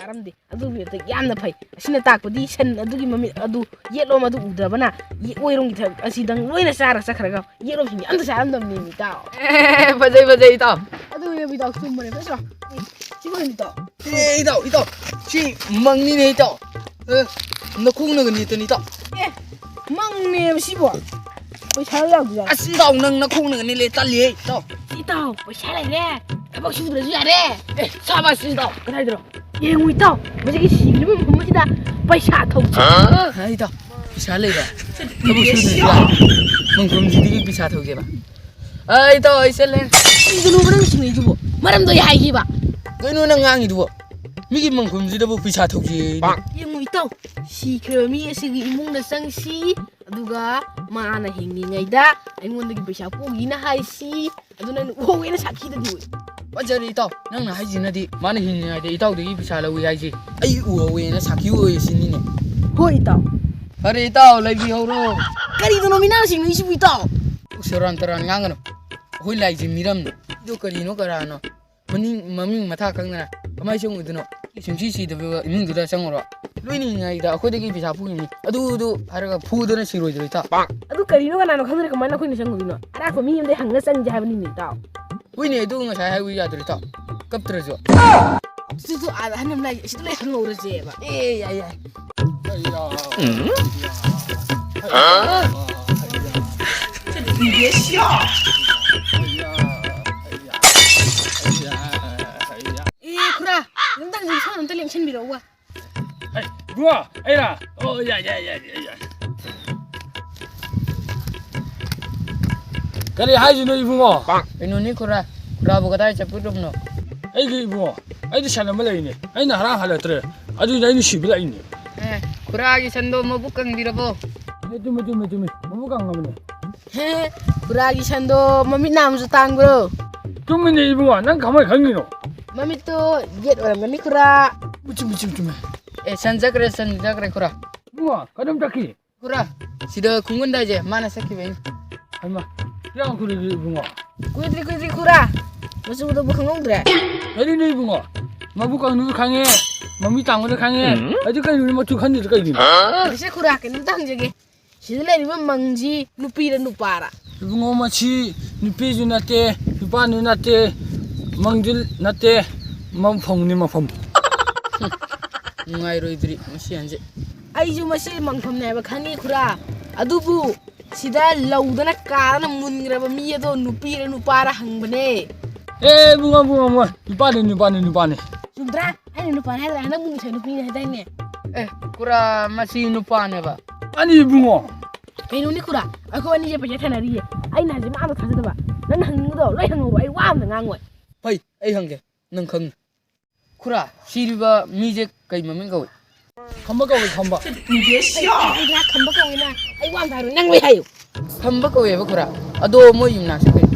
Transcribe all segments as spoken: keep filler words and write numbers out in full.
ꯆꯥꯔꯝꯗꯦ꯫ ꯑꯗꯨꯒꯤ ꯃꯇꯤꯛ ꯌꯥꯝꯅ ꯐꯩ꯫ ꯑꯁꯤꯅ ꯇꯥꯛꯄꯗꯤ ꯁꯟ ꯑꯗꯨꯒꯤ ꯃꯃꯤꯠ ꯑꯗꯨ, ꯌꯦꯠꯂꯣꯝ ꯑꯗꯨ ꯎꯗ꯭ꯔꯕꯅ, ꯌꯦ-, ꯑꯣꯏꯔꯣꯝꯒꯤ ꯊ-, ꯑꯁꯤꯗꯪ ꯂꯣꯏꯅ ꯆꯥꯔ ꯆꯠꯈ꯭ꯔꯒ ꯌꯦꯠꯂꯣꯝꯁꯤꯡꯗꯤ ꯑꯝꯇ ꯆꯥꯔꯝꯗꯕꯅꯦꯃꯤ, ꯏꯇꯥꯎ꯫ ꯑꯦ, ꯐꯖꯩ, ꯐꯖꯩ, ꯏꯇꯥꯎ꯫ ꯑꯗꯨꯅꯦꯕ, ꯏꯇꯥꯎ, ꯆꯨꯝꯕꯅꯦ꯫ ꯐꯠꯇ꯭ꯔꯣ? ꯑꯦ, ꯁꯤ ꯀꯩꯅꯣ, ꯏꯇꯥꯎ? ꯑꯦ, ꯏꯇꯥꯎ, ꯏꯇꯥꯎ, ꯁꯤ ꯃꯪꯅꯤꯅꯦ, ꯏꯇꯥꯎ꯫ ꯑꯦ, ꯅꯈꯣꯡꯅꯒ ꯅꯦꯠꯇꯅꯤ, ꯏꯇꯥꯎ꯫ ꯑꯦ, ꯃꯪꯅꯦꯕ ꯁꯤꯕꯣ? ꯄꯩꯁꯥ ꯌꯥꯎꯗ꯭ꯔꯥ? ꯑꯁ, ꯏꯇꯥꯎ, ꯅꯪ ꯅꯈꯣꯡꯅꯒ ꯅꯦꯠꯂꯦ, ꯇꯜꯂꯤꯍꯦ, ꯏꯇꯥꯎ꯫ ꯏꯇꯥꯎ, ꯄꯩꯁꯥ ꯂꯩꯔꯦ꯫ ꯊꯕꯛ ꯁꯨꯗ꯭ꯔꯁꯨ ꯌꯥꯔꯦ꯫ ꯑꯦ, ꯁꯥꯕꯥꯁ, ꯏꯇꯥꯎ꯫ ꯀꯗꯥꯏꯗꯅꯣ? ꯌꯦꯡꯉꯨ, ꯏꯇꯥꯎ, ꯃꯁꯤꯒꯤ ꯁꯤꯈ꯭ꯔꯤꯕ ꯃꯐꯝ ꯑꯁꯤꯗ ꯄꯩꯁꯥ ꯊꯧꯁꯤ꯫ ꯍꯥ, ꯏꯇꯥꯎ, ꯄꯩꯁꯥ ꯂꯩꯔꯦ꯫ ꯊꯕꯛ ꯁꯨꯗ꯭ꯔꯁꯨ ꯌꯥꯔꯦ꯫ ꯃꯪꯈꯨꯝꯁꯤꯗꯒꯤ ꯄꯩꯁꯥ ꯊꯧꯁꯦꯕ꯫ ꯑ, ꯏꯇꯥꯎ, ꯑꯩ ꯆꯠꯂꯦ꯫ ꯀꯔꯤꯒꯤꯅꯣꯕ ꯅꯪ ꯁꯤꯡꯉꯛꯏꯗꯨꯕꯣ? ꯃꯔꯝꯗꯣ ꯑꯩ ꯍꯥꯏꯒꯦꯕ꯫ ꯀꯩꯅꯣ ꯅꯪ ꯉꯥꯡꯉꯤꯗꯨꯕꯣ? ꯃꯤꯒꯤ ꯃꯪꯈꯨꯝꯁꯤꯗꯕꯨ ꯄꯩꯁꯥ ꯊꯧꯁꯤ꯫ ꯌꯦꯡꯉꯨ, ꯏꯇꯥꯎ, ꯁꯤꯈ꯭ꯔꯕ ꯃꯤ ꯑꯁꯤꯒꯤ ꯏꯃꯨꯡꯗ ꯆꯪꯁꯤ, ꯑꯗꯨꯒ ꯃꯥꯅ ꯍꯤꯡꯂꯤꯉꯩꯗ ꯑꯩꯉꯣꯟꯗꯒꯤ ꯄꯩꯁꯥ ꯄꯨꯈꯤꯅ ꯍꯥꯏꯁꯤ꯫ ꯑꯗꯨ ꯅꯪꯅ ꯎꯍꯧꯋꯦꯅ ꯁꯥꯈꯤꯗꯗꯤ꯫ ꯐꯖꯔꯦ, ꯏꯇꯥꯎ꯫ ꯅꯪꯅ ꯍꯥꯏꯁꯤꯅꯗꯤ ꯃꯥꯅ ꯍꯤꯡꯂꯤꯉꯩꯗ ꯏꯇꯥꯎꯗꯒꯤ ꯄꯩꯁꯥ ꯂꯧꯏ ꯍꯥꯏꯁꯦ ꯑꯩ ꯎꯍꯧꯋꯦꯅ ꯁꯥꯈꯤ ꯑꯣꯏ ꯁꯤꯅꯤꯅꯦ꯫ ꯍꯣꯏ, ꯏꯇꯥꯎ꯫ ꯐꯔꯦ, ꯏꯇꯥꯎ, ꯂꯩꯕꯤꯍꯧꯔꯣ꯫ ꯀꯔꯤꯗꯅꯣ ꯃꯤꯅꯥꯁꯤꯡ ꯂꯩꯁꯤꯕꯨ, ꯏꯇꯥꯎ? ꯁꯦꯔꯥꯟ ꯇꯨꯔꯥꯟ ꯉꯥꯡꯒꯅꯨ꯫ ꯑꯩꯈꯣꯏ ꯂꯥꯏꯁꯦ ꯃꯤꯔꯝꯅꯤ꯫ ꯑꯗꯨ ꯀꯔꯤꯅꯣ ꯀꯔꯥꯅꯣ? ꯃꯅꯤꯡ, ꯃꯃꯤꯡ ꯃꯊꯥ ꯈꯪꯗꯅ ꯀꯃꯥꯏꯅ ꯆꯪꯉꯨꯗꯣꯏꯅꯣ? ꯁꯨꯡꯁꯤ ꯁꯤꯗꯕ ꯏꯃꯨꯡꯗꯨꯗ ꯆꯪꯉꯨꯔꯣ? ꯂꯣꯏꯅꯤꯡꯉꯩꯗ ꯑꯩꯈꯣꯏꯗꯒꯤ ꯄꯩꯁꯥ ꯄꯨꯈꯤꯕꯅꯤ꯫ ꯑꯗꯨꯗꯨ ꯍꯥꯏꯔꯒ ꯐꯨꯗꯅ ꯁꯤꯔꯣꯏꯗ꯭ꯔꯣ, ꯏꯇꯥꯎ? ꯑꯗꯨ ꯀꯔꯤꯅꯣ ꯀꯅꯥꯅꯣ ꯈꯪꯗꯅ ꯀꯃꯥꯏꯅ ꯑꯩꯈꯣꯏꯅ ꯆꯪꯉꯨꯗꯣꯏꯅꯣ? ꯑꯔꯥꯛꯄ ꯃꯤ ꯑꯃꯗꯒꯤ ꯍꯪꯉ ꯆꯪꯁꯦ ꯍꯥꯏꯕꯅꯤꯅꯦ, ꯏꯇꯥꯎ꯫ ꯍꯣꯏꯅꯦ, ꯑꯗꯨ ꯉꯁꯥꯏ ꯍꯥꯏꯕ ꯌꯥꯗ꯭ꯔꯣ, ꯏꯇꯥꯎ? ꯀꯞꯇ꯭ꯔꯁꯨ꯫ ꯑꯗꯨꯁꯨ ꯑꯥꯗ ꯑꯍꯟ ꯑꯃ ꯂꯩ, ꯑꯁꯤꯗ ꯂꯣꯏ ꯍꯪꯍꯧꯔꯁꯦꯕ꯫ ꯑꯦ, ꯌꯥꯏ, ꯌꯥꯏ꯫ ꯑꯦ, ꯈꯨꯔꯥ, ꯑꯝꯇꯪ ꯏꯁꯥ ꯑꯝꯇ ꯂꯦꯡꯁꯟꯕꯤꯔꯛꯎꯕ꯫ ꯍꯩ, ꯏꯕꯨꯡꯉꯣ, ꯑꯩꯔꯥ? ꯑꯣ, ꯌꯥꯏ, ꯌꯥꯏ, ꯌꯥꯏ, ꯌꯥꯏ, ꯌꯥꯏ꯫ ꯀꯔꯤ ꯍꯥꯏꯁꯤꯅꯣ, ꯏꯕꯨꯡꯉꯣ? ꯀꯩꯅꯣꯅꯤ, ꯈꯨꯔꯥ꯫ ꯈꯨꯔꯥꯕꯨ ꯀꯗꯥꯏ ꯆꯠꯄꯤꯔꯨꯕꯅꯣ? ꯑꯩꯒꯤ ꯏꯕꯨꯡꯉꯣ, ꯑꯩꯗꯤ ꯁꯟ ꯑꯃ ꯂꯩꯅꯦ꯫ ꯑꯩꯅ ꯍꯔꯥ ꯍꯜꯂꯛꯇ꯭ꯔꯦ꯫ ꯑꯗꯨꯏꯗꯤ ꯑꯩꯅ ꯁꯤꯕ ꯂꯥꯛꯏꯅꯦ꯫ ꯑꯦ, ꯈꯨꯔꯥꯒꯤ ꯁꯟꯗꯣ ꯃꯕꯨꯛ ꯀꯪꯕꯤꯔꯕꯣ? ꯑꯦ, ꯆꯨꯝꯃꯦ, ꯆꯨꯝꯃꯦ, ꯆꯨꯝꯃꯦ꯫ ꯃꯕꯨꯛ ꯀꯪꯉꯕꯅꯦ꯫ ꯍꯦ, ꯈꯨꯔꯥꯒꯤ ꯁꯟꯗꯣ ꯃꯃꯤꯠ ꯅꯥꯝꯁꯨ ꯇꯥꯡꯕ꯭ꯔꯣ? ꯆꯨꯝꯃꯤꯅꯦ ꯏꯕꯨꯡꯉꯣ, ꯅꯪ ꯀꯃꯥꯏ ꯈꯪꯉꯤꯅꯣ? ꯃꯃꯤꯠꯇꯣ ꯌꯦꯠ ꯑꯣꯏꯔꯝꯒꯅꯤ, ꯈꯨꯔꯥ꯫ ꯆꯨꯝꯃꯤ, ꯆꯨꯝꯃꯤ, ꯆꯨꯝꯃꯤ꯫ ꯑꯦ, ꯁꯟ ꯆꯠꯈ꯭ꯔꯦ, ꯁꯟ ꯆꯠꯈ꯭ꯔꯦ, ꯈꯨꯔꯥ꯫ ꯏꯕꯨꯡꯉꯣ, ꯀꯗꯣꯝ ꯆꯠꯈꯤ? ꯈꯨꯔꯥ, ꯁꯤꯗ ꯈꯨꯡꯒꯨꯟꯗꯥꯏꯁꯦ ꯃꯥꯅ ꯆꯠꯈꯤꯕꯩꯅꯤ꯫ ꯍꯩꯃꯥ, ꯀꯌꯥꯝ ꯀꯨꯏꯔꯒꯦ ꯏꯕꯨꯡꯉꯣ? ꯀꯨꯏꯗ꯭ꯔꯤ, ꯀꯨꯏꯗ꯭ꯔꯤ, ꯈꯨꯔꯥ꯫ ꯃꯆꯨꯗꯕꯨ ꯈꯪꯍꯧꯗ꯭ꯔꯦ꯫ ꯀꯔꯤꯅꯣ ꯏꯕꯨꯡꯉꯣ? ꯃꯕꯨꯛ ꯀꯪꯕꯗꯨ ꯈꯪꯉꯦ꯫ ꯃꯃꯤ ꯇꯥꯡꯕꯗ ꯈꯪꯉꯦ꯫ ꯎꯝ꯫ ꯑꯗꯨ ꯀꯩꯅꯣꯅꯦ, ꯃꯆꯨ ꯈꯟꯗ꯭ꯔꯤꯗꯣ ꯀꯩꯒꯤꯅꯣ? ꯃꯁꯦ ꯈꯨꯔꯥ, ꯀꯩꯅꯣꯝꯇ ꯍꯪꯖꯒꯦ꯫ ꯁꯤꯗ ꯂꯩꯔꯤꯕ ꯃꯪꯁꯤ ꯅꯨꯄꯤꯔ ꯅꯨꯄꯥꯔ? ꯏꯕꯨꯡꯉꯣ, ꯃꯁꯤ ꯅꯨꯄꯤꯁꯨ ꯅꯠꯇꯦ, ꯅꯨꯄꯥꯁꯨ ꯅꯠꯇꯦ, ꯃꯪꯁꯨ ꯅꯠꯇꯦ, ꯃꯐꯝꯅꯤ, ꯃꯐꯝ꯫ ꯅꯨꯡꯉꯥꯏꯔꯣꯏꯗ꯭ꯔꯤ ꯃꯁꯤ ꯍꯟꯁꯦ꯫ ꯑꯩꯁꯨ ꯃꯁꯤ ꯃꯪꯐꯝꯅꯦ ꯍꯥꯏꯕ ꯈꯪꯉꯤ ꯈꯨꯔꯥ, ꯑꯗꯨꯕꯨ ꯁꯤꯗ ꯂꯧꯗꯅ ꯀꯥꯗꯅ ꯃꯨꯟꯈ꯭ꯔꯕ ꯃꯤ ꯑꯗꯣ ꯅꯨꯄꯤꯔ ꯅꯨꯄꯥꯔ ꯍꯪꯕꯅꯦ꯫ ꯑꯦ, ꯏꯕꯨꯡꯉꯣ, ꯏꯕꯨꯡꯉꯣ, ꯏꯕꯨꯡꯉꯣ, ꯅꯨꯄꯥꯅꯤ, ꯅꯨꯄꯥꯅꯤ, ꯅꯨꯄꯥꯅꯤ꯫ ꯆꯨꯝꯗ꯭ꯔꯥ? ꯑꯩꯅ ꯅꯨꯄꯥꯅꯦ ꯍꯥꯏꯗ꯭ꯔꯥ? ꯅꯪꯕꯨ ꯉꯁꯥꯏ ꯅꯨꯄꯤꯅꯦ ꯍꯥꯏꯗꯥꯏꯅꯦ? ꯑꯦ, ꯈꯨꯔꯥ, ꯃꯁꯤ ꯅꯨꯄꯥꯅꯦꯕ꯫ ꯃꯥꯅꯤ, ꯏꯕꯨꯡꯉꯣ꯫ ꯀꯩꯅꯣꯅꯤ ꯈꯨꯔꯥ, ꯑꯩꯈꯣꯏ ꯑꯅꯤꯁꯦ ꯄꯩꯁꯥ ꯊꯥꯅꯔꯤꯌꯦ꯫ ꯑꯩꯅ ꯍꯥꯏꯁꯦ ꯃꯥ ꯑꯝꯇ ꯊꯥꯖꯗꯕ꯫ ꯅꯪꯅ ꯍꯪꯅꯤꯡꯕꯗꯣ ꯂꯣꯏ ꯍꯪꯉꯣꯕ, ꯑꯩ ꯋꯥ ꯑꯝꯇ ꯉꯥꯡꯉꯣꯏ꯫ ꯍꯣꯏ, ꯑꯩ ꯍꯪꯒꯦ, ꯅꯪ ꯈꯪꯅꯤ꯫ ꯈꯨꯔꯥ, ꯁꯤꯔꯤꯕ ꯃꯤꯁꯦ ꯀꯩ ꯃꯃꯤꯡ ꯀꯧꯏ? ꯈꯝꯕ ꯀꯧꯏ, ꯈꯝꯕ꯫ ꯑꯩ ꯈꯝꯕ ꯀꯧꯏꯅ꯫ ꯑꯩ ꯋꯥ ꯑꯝꯇ ꯍꯥꯏꯔꯣꯏ, ꯅꯪ ꯂꯣꯏ ꯍꯥꯏꯌꯨ꯫ ꯈꯝꯕ ꯀꯧꯋꯦꯕ ꯈꯨꯔꯥ꯫ ꯑꯗꯣ ꯃꯣꯏ ꯌꯨꯝꯅꯥꯛꯁꯦ ꯀꯩ?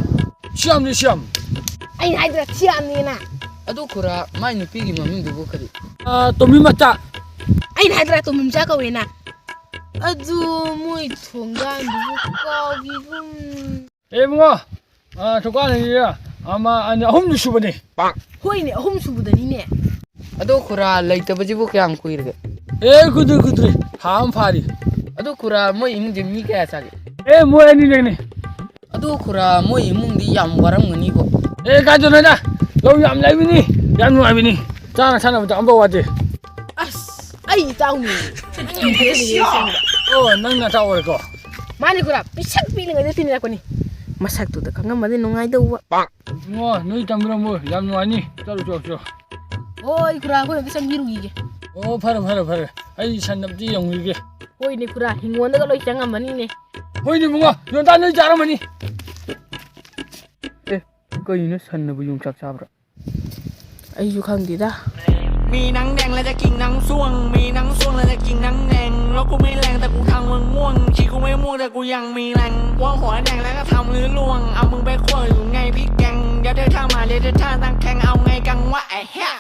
ꯁꯤꯌꯥꯝꯅꯤ, ꯁꯤꯌꯥꯝ꯫ ꯑꯩꯅ ꯍꯥꯏꯗ꯭ꯔꯥ, ꯁꯤꯌꯥꯝꯅꯤꯅ꯫ ꯑꯗꯣ ꯈꯨꯔꯥ, ꯃꯥꯏ ꯅꯨꯄꯤꯒꯤ ꯃꯃꯤꯡꯗꯨꯕꯨ ꯀꯔꯤ? ꯑꯥ, ꯇꯣꯝꯕꯤ ꯃꯆꯥ꯫ ꯑꯩꯅ ꯍꯥꯏꯗ꯭ꯔꯥ, ꯇꯣꯝꯕꯤ ꯃꯆꯥ ꯀꯧꯋꯦꯅ꯫ ꯑꯗꯨ ꯃꯣꯏ ꯊꯣꯡꯒꯥꯟꯗꯨꯕꯨ ꯀꯥꯎꯈꯤꯒꯨꯝ꯫ ꯑꯦ ꯏꯕꯨꯡꯉꯣ, ꯑꯥ, ꯊꯣꯡꯒꯥꯟꯗꯒꯤ ꯑꯃ, ꯑꯅꯤ, ꯑꯍꯨꯝꯗꯤ ꯁꯨꯕꯅꯦ꯫ ꯍꯣꯏꯅꯦ, ꯑꯍꯨꯝ ꯁꯨꯕꯗꯅꯤꯅꯦ꯫ ꯑꯗꯣ ꯈꯨꯔꯥ, ꯂꯩꯇꯕꯁꯤꯕꯨ ꯀꯌꯥꯝ ꯀꯨꯏꯔꯒꯦ? ꯑꯦ, ꯀꯨꯏꯗ꯭ꯔꯤ, ꯀꯨꯏꯗ꯭ꯔꯤ, ꯊꯥ ꯑꯃ ꯐꯥꯔꯤ꯫ ꯑꯗꯣ ꯈꯨꯔꯥ, ꯃꯣꯏ ꯏꯃꯨꯡꯁꯦ ꯃꯤ ꯀꯌꯥ ꯆꯥꯒꯦ? ꯑꯦ, ꯃꯣꯏ ꯑꯅꯤꯗꯪꯅꯦ꯫ ꯑꯗꯨ ꯈꯨꯔꯥ, ꯃꯣꯏ ꯏꯃꯨꯡꯗꯤ ꯌꯥꯝ ꯋꯥꯔꯝꯒꯅꯤꯕꯣ꯫ ꯑꯦ, ꯀꯥꯏꯗꯅꯣꯗ, ꯂꯧ ꯌꯥꯝ ꯂꯩꯕꯅꯤ, ꯌꯥꯝ ꯅꯨꯡꯉꯥꯏꯕꯅꯤ, ꯆꯥꯅ ꯊꯛꯅꯕꯗ ꯑꯝꯐꯥꯎ ꯋꯥꯠꯇꯦ꯫ ꯑꯁ, ꯑꯩ ꯏꯇꯥꯎꯅꯤ꯫ ꯑꯣ, ꯅꯪ ꯅꯇꯥꯎ ꯑꯣꯏꯔꯦꯀꯣ? ꯃꯥꯅꯤ ꯈꯨꯔꯥ, ꯄꯤꯁꯛ ꯄꯤꯛꯂꯤꯉꯩꯗ ꯇꯤꯟꯅꯔꯛꯄꯅꯤ꯫ ꯃꯁꯛꯇꯨꯗ ꯈꯪꯉꯝꯃꯗꯤ ꯅꯨꯡꯉꯥꯏꯗꯧꯕ꯫ ꯏꯕꯨꯡꯉꯣ, ꯅꯣꯏ ꯇꯝꯕꯤꯔꯝꯃꯣ, ꯌꯥꯝ ꯅꯨꯡꯉꯥꯏꯅꯤ꯫ ꯆꯠꯂꯨ, ꯆꯠꯂꯨ, ꯆꯠꯂꯨ꯫ ꯍꯣꯏ ꯈꯨꯔꯥ, ꯑꯩꯈꯣꯏ ꯑꯝꯇ ꯆꯪꯕꯤꯔꯨꯈꯤꯒꯦ꯫ ꯑꯣ, ꯐꯔꯦ, ꯐꯔꯦ, ꯐꯔꯦ, ꯑꯩ ꯁꯟ ꯑꯝꯇ ꯌꯦꯡꯉꯨꯈꯤꯒꯦ꯫ ꯍꯣꯏꯅꯦ ꯈꯨꯔꯥ, ꯍꯤꯡꯒꯣꯜꯗꯒ ꯂꯣꯏ ꯆꯪꯉꯝꯃꯅꯤꯅꯦ꯫ ꯍꯣꯏꯅꯦ ꯏꯕꯨꯡꯉꯣ, ꯌꯣꯟꯇꯥ ꯅꯣꯏ ꯆꯥꯔꯝꯃꯅꯤ꯫ ꯑꯦ, ꯀꯩꯅꯣ, ꯁꯟꯅꯕꯨ ꯌꯣꯡꯆꯥꯛ ꯆꯥꯕ꯭ꯔꯥ? ꯑꯩꯁꯨ ꯈꯪꯗꯦꯗ꯫ มีหนังแดงแล้วจะกินหนังส้วง มีหนังส้วงแล้วจะกินหนังแดง แล้วกูไม่แรงแต่กูทำมึงม่วง ชีกูไม่ม่วงแต่กูยังมีแรง ว่าหัวแดงแล้วก็ทำมือล่วง เอามึงไปคั่วอยู่ไงพี่แกง เดี๋ยวเธอท่ามา เดี๋ยวเธอท่าตั้งแข่ง เอาไงกังวะไอ้เหี้ย